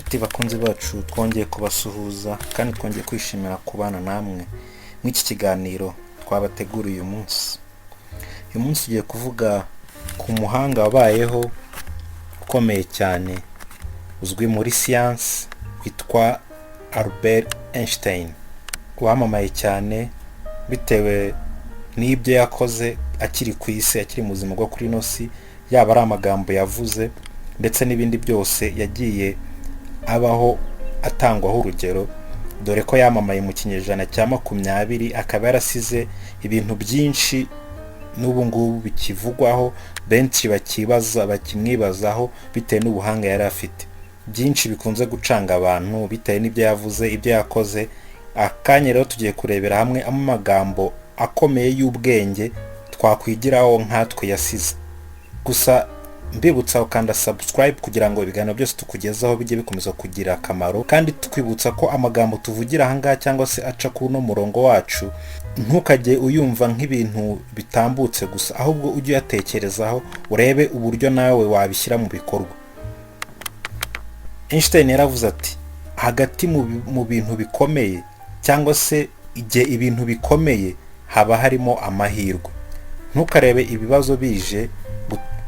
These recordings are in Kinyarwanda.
Nshuti bakunzi bacu, twongeye kubasuhuza kandi twongeye kwishimira kubana namwe muri iki kiganiro twabateguriye uyu munsi. Uyu munsi tugiye kuvuga ku muhanga wabayeho ukomeye cyane, uzwi muri siyansi, witwa Albert Einstein, wamamaye cyane bitewe n'ibyo yakoze akiri ku isi, akiri mu buzima bwo kuri ino si, yaba ari amagambo yavuze ndetse n'ibindi byose yagiye abaho atangwaho urugero, dore ko yamamaye mu kinyejana cya 20, akaba yarasize ibintu byinshi n'ubu ngubu bikivugwaho, benshi bakibaza, bakimwibazaho bitewe n'ubuhanga yari afite. Byinshi bikunze gucanga abantu bitewe n'ibyo yavuze, ibyo yakoze. Akanya rero tugiye kurebera hamwe amagambo akomeye y'ubwenge twakwigiraho nkatwe yasize. Gusa mbibutsa gukanda subscribe kugira ngo ibiganiro byose tukugezaho bijye bikomeza kugira akamaro, kandi twibutsa ko amagambo tuvugira ahangaha cyangwa se aca kuri uno murongo wacu, ntukajye uyumva nk'ibintu bitambutse gusa, ahubwo ujye uyatekerezaho, urebe uburyo nawe wabishyira mu bikorwa. Einstein yaravuze ati: "Hagati mu bintu bikomeye, cyangwa se igihe ibintu bikomeye, haba harimo amahirwe." Ntukarebe ibibazo bije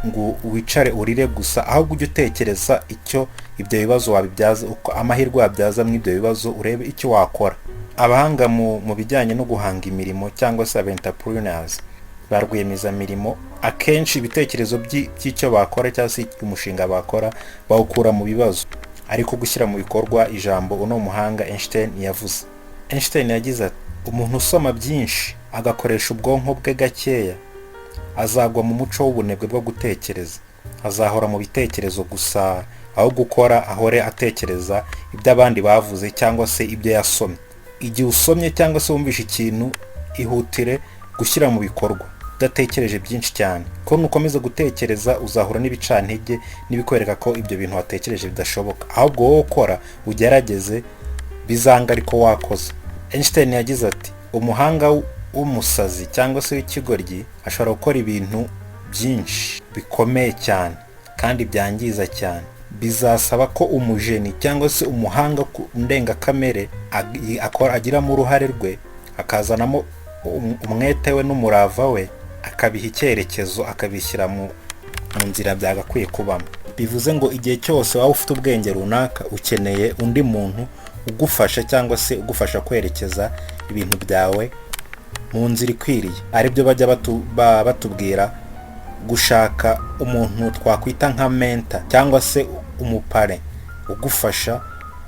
ngo wicare urire gusa, ahubwo ujye utekereza icyo ibyo bibazo wabibyaza, uko amahirwe wabyaza muri ibyo bibazo, urebe icyo wakora. Abahanga mu bijyanye no guhanga imirimo cyangwa se aba entrepreneurs, ba rwiyemezamirimo, akenshi ibitekerezo by'icyo bakora cyangwa se umushinga bakora bawukura mu bibazo. Ariko gushyira mu bikorwa ijambo uno muhanga Einstein yavuze, Einstein yagize ati: "Umuntu usoma byinshi agakoresha ubwonko bwe gakeya azagwa mu muco w'ubunebwe bwo gutekereza. Azahora mu bitekerezo gusa aho gukora, ahore atekereza ibyo abandi bavuze cyangwa se ibyo yasomye. Igihe usomye cyangwa se wumvishe ikintu, ihutire gushyira mu bikorwa udatekereje byinshi cyane, ko nukomeza gutekereza uzahura n'ibicantege n'ibikwereka ko ibyo bintu watekereje bidashoboka. Ahubwo wowe ukora, ugerageze, bizanga ariko wakoze." Einstein yagize ati: "Umuhanga w'umusazi cyangwa se w'ikigoryi ashobora gukora ibintu byinshi bikomeye cyane kandi byangiza cyane. Bizasaba ko umujeni cyangwa se umuhanga ku ndengakamere akora, agiramo uruhare rwe, akazanamo umwete we n'umurava we, akabiha icyerekezo, akabishyira mu nzira byagakwiye kubamo." Bivuze ngo igihe cyose waba ufite ubwenge runaka, ukeneye undi muntu ugufasha cyangwa se ugufasha kwerekeza ibintu byawe mu nzira ikwiriye, aribyo bajya batubwira gushaka umuntu twakwita nka mentor cyangwa se umupare ugufasha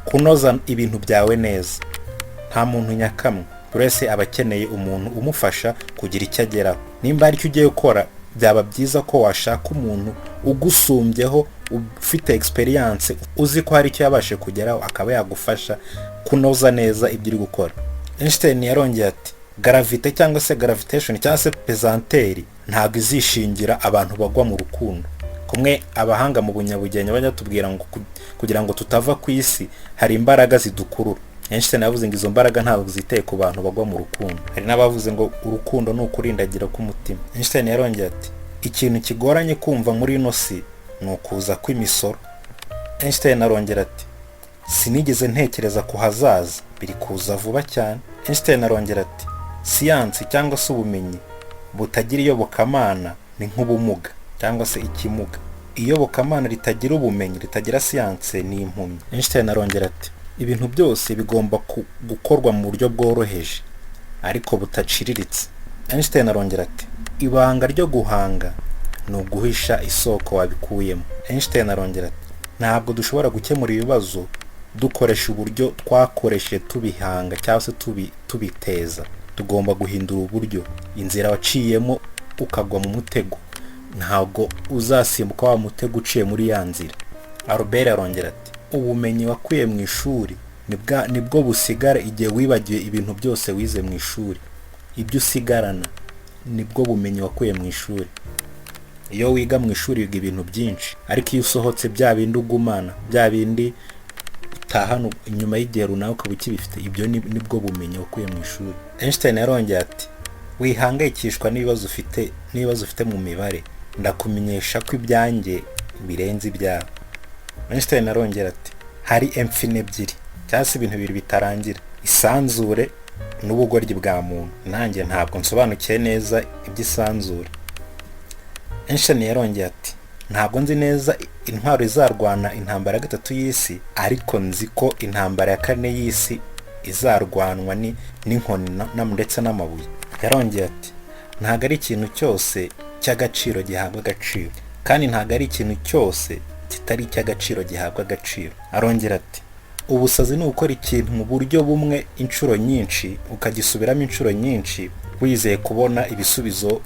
kunoza ibintu byawe neza. Nta muntu nyakamwe, buri wese aba akeneye umuntu umufasha kugira icyo ageraho. Nimba hari icyo ugiye gukora, byaba byiza ko washaka umuntu ugusumbyeho, ufite experience, uzi ko hari icyo yabashije kugeraho, akaba yagufasha kunoza neza ibyo uri gukora. Einstein yarongeye ati: "Gravité cyangwa se gravitation cyangwa se pesanteur ntabwo izishingira abantu bagwa mu rukundo." Kumwe abahanga mu bunyabugenge bajya batubwira ngo kugira ngo tutava ku isi hari imbaraga zidukurura, Einstein yavuze ngo izo mbaraga ntabwo ziteye ku bantu bagwa mu rukundo. Hari n'abavuze ngo urukundo ni ukurindagira k'umutima. Einstein yarongeye ati: "Ikintu kigoranye kumva muri ino si ni ukuza kw'imisoro." Einstein arongera ati: "Sinigeze ntekereza ku hazaza, biri kuza vuba cyane." Einstein arongera ati: "Siyansi cyangwa se ubumenyi butagira iyobokamana ni nk'ubumuga cyangwa se ikimuga. Iyobokamana ritagira ubumenyi, ritagira siyanse, ni impumyi." Einstein arongera ati: "Ibintu byose bigomba gukorwa mu buryo bworoheje ariko budaciriritse." Einstein arongera ati: "Ibanga ryo guhanga ni uguhisha isoko wabikuyemo." Einstein arongera ati: "Ntabwo dushobora gukemura ibibazo dukoresha uburyo twakoresheje tubihanga cyangwa se tubiteza. Tugomba guhindura uburyo." Inzira waciyemo ukagwa mu mutego, ntabwo uzasimbuka wa mutego uciye muri ya nzira. Albert arongera ati: "Ubumenyi wakuye mu ishuri nibwo busigara igihe wibagiwe ibintu byose wize mu ishuri. Ibyo usigarana nibwo bumenyi wakuye mu ishuri." Iyo wiga mu ishuri wiga ibintu byinshi, ariko iyo usohotse, bya bindi ugumana, bya bindi utahana inyuma y'igihe runaka ukaba ukibifite, ibyo nibwo bumenyi wakuye mu ishuri. Einstein yarongeye ati: "Wihangayikishwa n'ibibazo ufite mu mibare, ndakumenyesha ko ibyanjye birenze ibyawe." Einstein arongera ati: Hari infini ebyiri, cyangwa se ibintu bibiri bitarangira: isanzure n'ubugoryi bwa muntu. Nanjye ntabwo nsobanukiwe neza iby'isanzure. Einstein yarongeye ati: "Ntabwo nzi neza intwaro izarwana intambara ya gatatu y'isi, ariko nzi ko intambara ya kane y'isi izarwanwa n'inkoni ndetse n'amabuye." Yarongeye ati: "Ntabwo ari ikintu cyose cy'agaciro gihabwa agaciro, kandi ntabwo ari ikintu cyose kitari icy'agaciro gihabwa agaciro." Arongera ati: "Ubusazi ni ugukora ikintu mu buryo bumwe inshuro nyinshi, ukagisubiramo inshuro nyinshi, wizeye kubona ibisubizo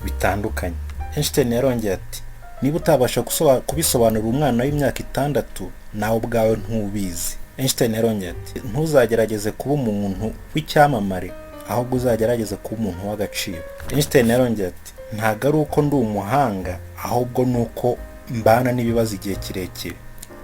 bitandukanye." Einstein yarongeye ati: "Niba utabasha kubisobanurira umwana w'imyaka 6, nawe ubwawe ntubizi." Einstein yarongeye ati: "Ntuzagerageze kuba umuntu w'icyamamare, ahubwo uzagerageze kuba umuntu w'agaciro." Einstein yarongeye ati: "Ntabwo ari uko ndi umuhanga, ahubwo ni uko mbana n'ibibazo igihe kirekire."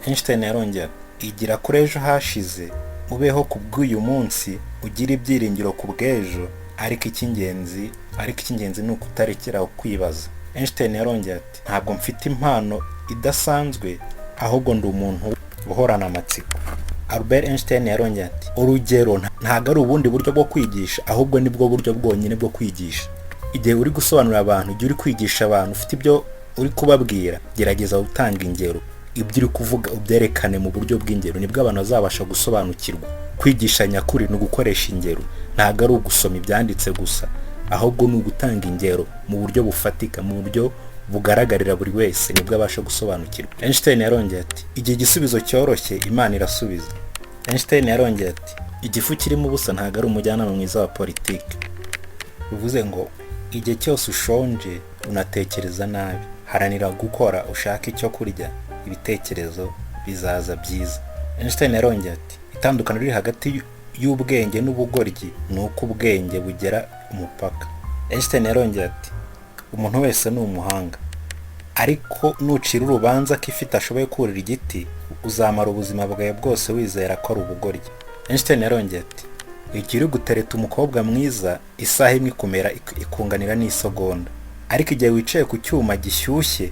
Einstein yarongeye ati: "Igira kuri ejo hashize, ubeho ku bw'uyu munsi, ugire ibyiringiro ku bw'ejo, ariko icy'ingenzi ni ukutarekera kwibaza." Einstein yarongeye ati: "Ntabwo mfite impano idasanzwe, ahubwo ndi umuntu uhorana amatsiko." Albert Einstein yarongeye ati: "Urugero ntabwo ari ubundi buryo bwo kwigisha, ahubwo nibwo buryo bwonyine bwo kwigisha." Igihe uri gusobanurira abantu, igihe uri kwigisha abantu, ufite ibyo uri kubabwira, gerageza gutanga ingero. Ibyo uri kuvuga ubyerekane mu buryo bw'ingero, nibwo abantu bazabasha gusobanukirwa. Kwigisha nyakuri ni ugukoresha ingero, ntabwo ari ugusoma ibyanditse gusa, ahubwo ni ugutanga ingero mu buryo bufatika, mu buryo bugaragarira buri wese, nibwo abasha gusobanukirwa. Einstein yarongeye ati: "Igihe igisubizo cyoroshye, Imana irasubiza." Einstein yarongeye ati: "Igifu kirimo ubusa ntabwo ari umujyanama mwiza wa politiki." Bivuze ngo igihe cyose ushonje unatekereza nabi. Haranira gukora ushaka icyo kurya, ibitekerezo bizaza byiza. Einstein yarongeye ati: "Itandukaniro riri hagati y'ubwenge n'ubugoryi ni uko ubwenge bugera umupaka." Einstein yarongeye ati: "Umuntu wese ni umuhanga, ariko nucira urubanza ko ifi itashoboye kurira igiti, uzamara ubuzima bwawe bwose wizera ko ari ubugoryi." Einstein yarongeye ati: "Igihe uri gutereta umukobwa mwiza, isaha imwe ikumera ikunganira n'isegonda, ariko igihe wicaye ku cyuma gishyushye,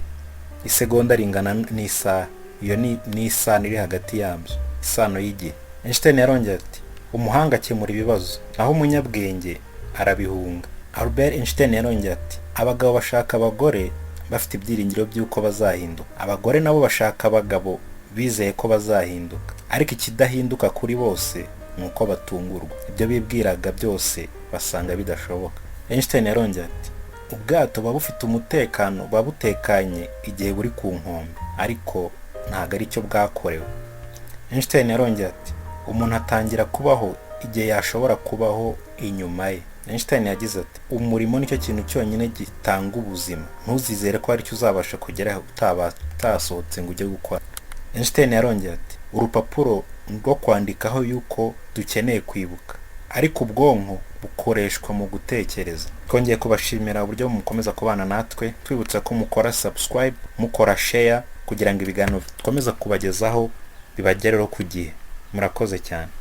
isegonda ringana n'isaha." Iyo ni isano iri hagati yabyo, isano y'igihe. Einstein yarongeye ati: "Umuhanga akemura ibibazo, naho umunyabwenge arabihunga." Albert Einstein yarongeye ati: "Abagabo bashaka abagore bafite ibyiringiro by'uko bazahinduka, abagore nabo bashaka abagabo bizeye ko bazahinduka, ariko ikidahinduka kuri bose ni uko batungurwa, ibyo bibwiraga byose basanga bidashoboka." Einstein yarongeye ati: "Ubwato buba bufite umutekano, buba butekanye igihe buri ku nkombe, ariko ntabwo ari cyo bwakorewe." Einstein yarongeye ati: "Umuntu atangira kubaho igihe yashobora kubaho inyuma ye." Einstein yagize ati: "Umurimo nicyo kintu cyonyine gitanga ubuzima. Ntuzizere ko hari icyo uzabasha kugeraho utasohotse ngo ujye gukora." Einstein yarongeye ati: "Urupapuro rwo kwandikaho yuko dukeneye kwibuka, ariko ubwonko bukoreshwa mu gutekereza." Twongeye kubashimira uburyo mukomeza kubana natwe, twibutsa ko mukora subscribe, mukora share, kugira ngo ibiganiro dukomeza kubagezaho bibagereho ku gihe. Murakoze cyane.